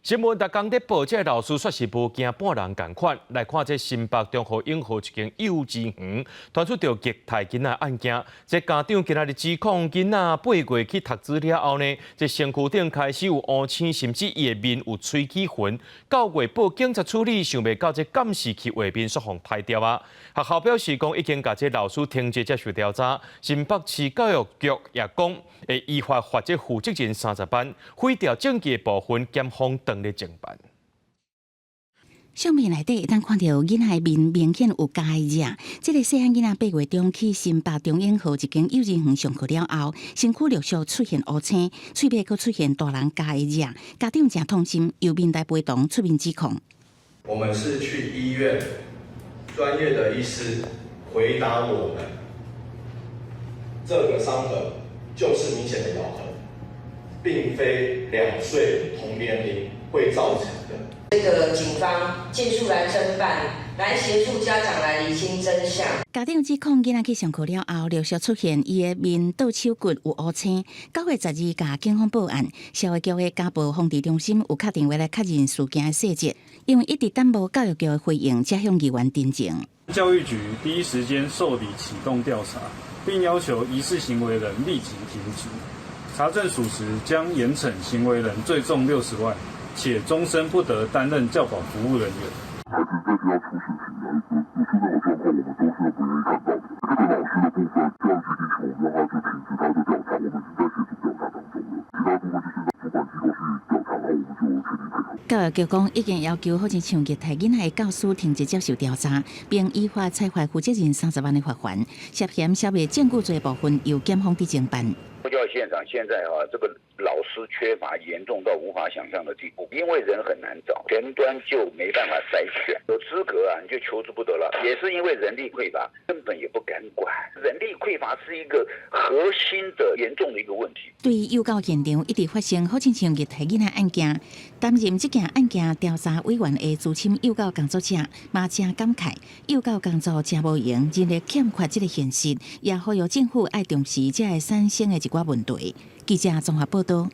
新聞逐工咧報，這个老師煞是無驚半人仝款。來看這新北中和永和一間幼稚園，傳出著虐待囡仔案件。這家長今仔日指控囡仔8月去讀書了後呢，這身軀頂開始有烏青，甚至伊的面有喙齒痕。9月報警察處理，想袂到這監視器畫面煞予刣掉啊！學校表示講已經共這老師停職接受調查。新北市教育局也講會依法罰這負責人30萬，毀掉證據的部分，檢方當咧偵辦。相片內底會當看著囡仔面明顯有咬的跡。這个細漢囡仔8月中去新北中永和一間幼稚園上課了後，身軀陸續出現烏青，喙尾閣出現大人咬的跡，家長誠痛心，由民代陪同出面指控。我們是去醫院，專業的醫師回答我們，這個傷痕就是明顯的咬痕，並非2歲同年齡會造成的。這個警方盡速來偵辦，來協助家長來釐清真相。家長指控囡仔去上課了後，陸續出現伊的面倒手骨有烏青。9月12共警方報案，社會局的家暴防治中心有敲電話來確認事件的細節，因為一直等無教育局的回應，才向議員陳情。教育局第一時間受理啟動調查，並要求疑似行為人立即停職。查證屬實，將嚴懲行為人最重60萬，且終身不得擔任教保服務人員。孩子在學校出事情啊，有出任何狀況，我們都是不願意看到的。這個老師的部分，教育局已經求讓他就停止他的調查，我們已經在協助調查當中了。其他部分就是讓主管機構去調查，然後我們就全力配合。教育局講已經要求好親像虐待囡仔的教師停職接受調查，並依法裁罰負責人30萬的罰鍰。涉嫌消滅證據罪部分由檢方佇偵辦。教育現場現在啊，這個老師缺乏嚴重到無法想象的地步，因為人很難找，前端就沒辦法篩選，有資格啊你就求之不得了。也是因為人力匱乏，根本也不敢管。人力匱乏是一個核心的嚴重的一個問題。對幼教現場一直發生好親像虐待囡仔案件，擔任這件案件調查委員的資深幼教工作者嘛誠感慨，幼教工作誠無閒，人力欠缺這个現實，也呼籲政府愛重視這个產生的一寡問題。記者綜合報道。